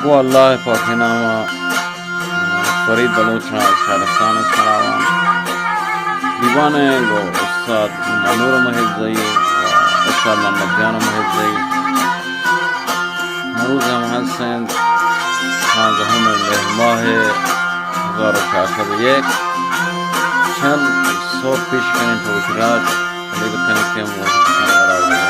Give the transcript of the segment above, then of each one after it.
گوں اللہ پاک ءِ نام ءَ، فرید بلوچ ءِ شارستان ءِ سرا دیوان ءَ گوں استاد منور محبزئی ءُ استاد محمد جان محبزئی۔ مروز ہم ہست انت، شانزدہمی مہر ماہ ہزار و چار سد و یک۔ چند سوب پیش کنیں پہ وتی راج، بلے بکنیں کہ ہم وتی پسند قرار دے۔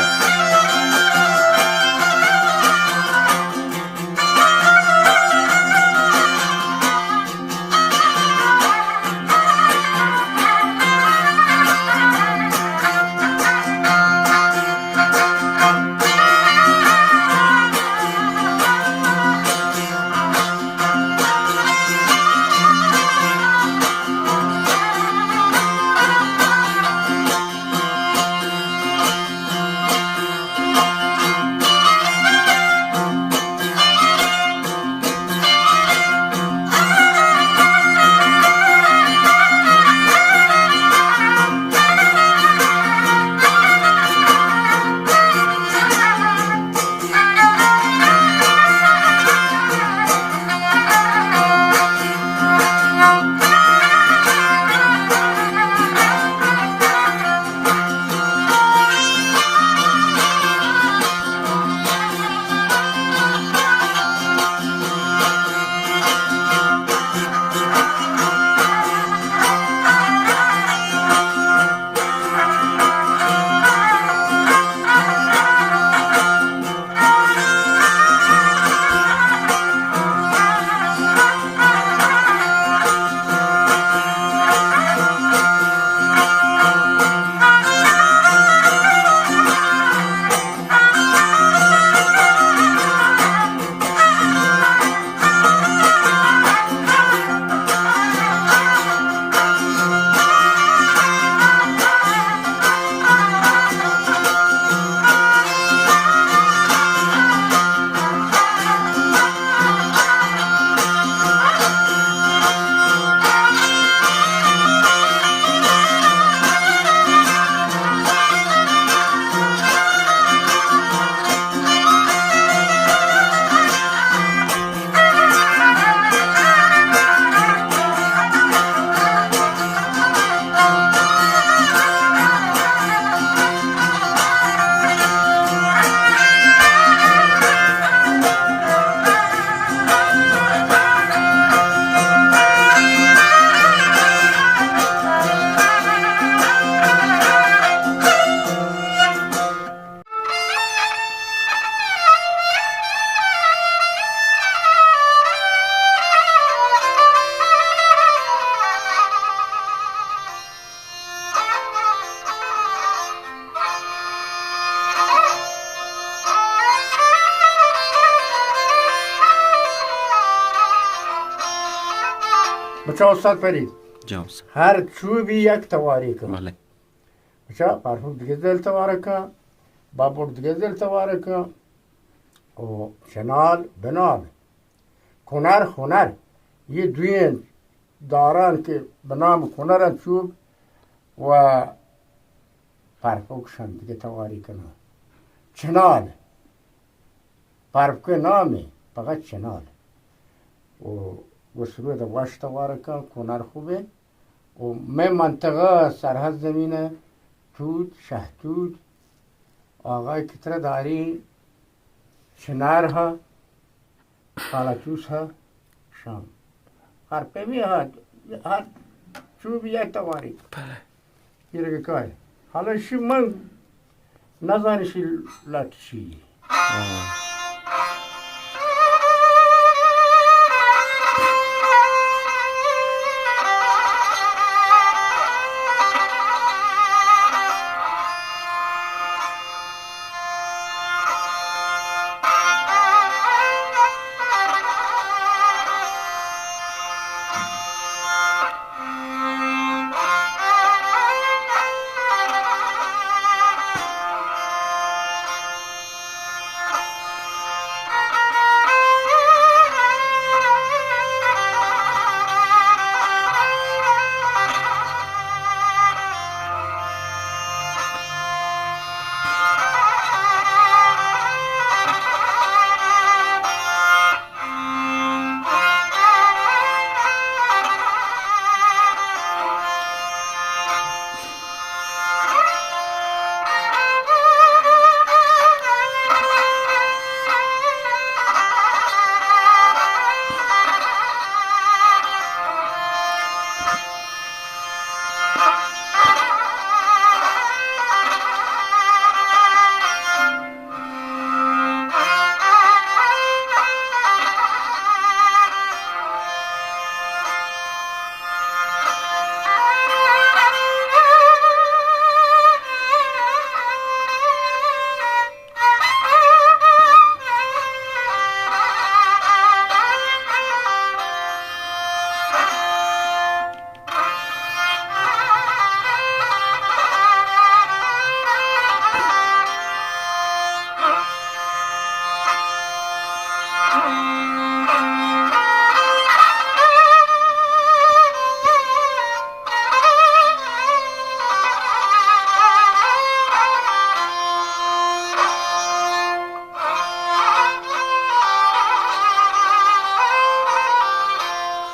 بچا استاد فرید۔ جان استاد۔ ہر چوبی یک تواری کن۔ بلے۔ بچا پرفوک دگہ دل توار کن، بابک دگہ دل توار کن۔ او چنال بنال۔ کنر ہنر، یہ دوئیں داران کہ بہ نام کنر انت، چوب و پرپوک شان دگہ تواری کناں۔ چنال، پرپوک نامے، فقط چنال۔ و گسرود وش توار کن، کنر خوبے۔ و مئے منطقہ سرحد زمین ہے، توت، شہتوت، آغای کترہ داری، چنار ہا، پالاتوس ہا، شام۔ ہر پیمی ہا، ہر چوبی یک تواری۔ بلے۔ یہ رگہ کائے۔ حالا شی من نزانی شی لٹ چی۔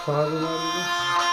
ساز ماری۔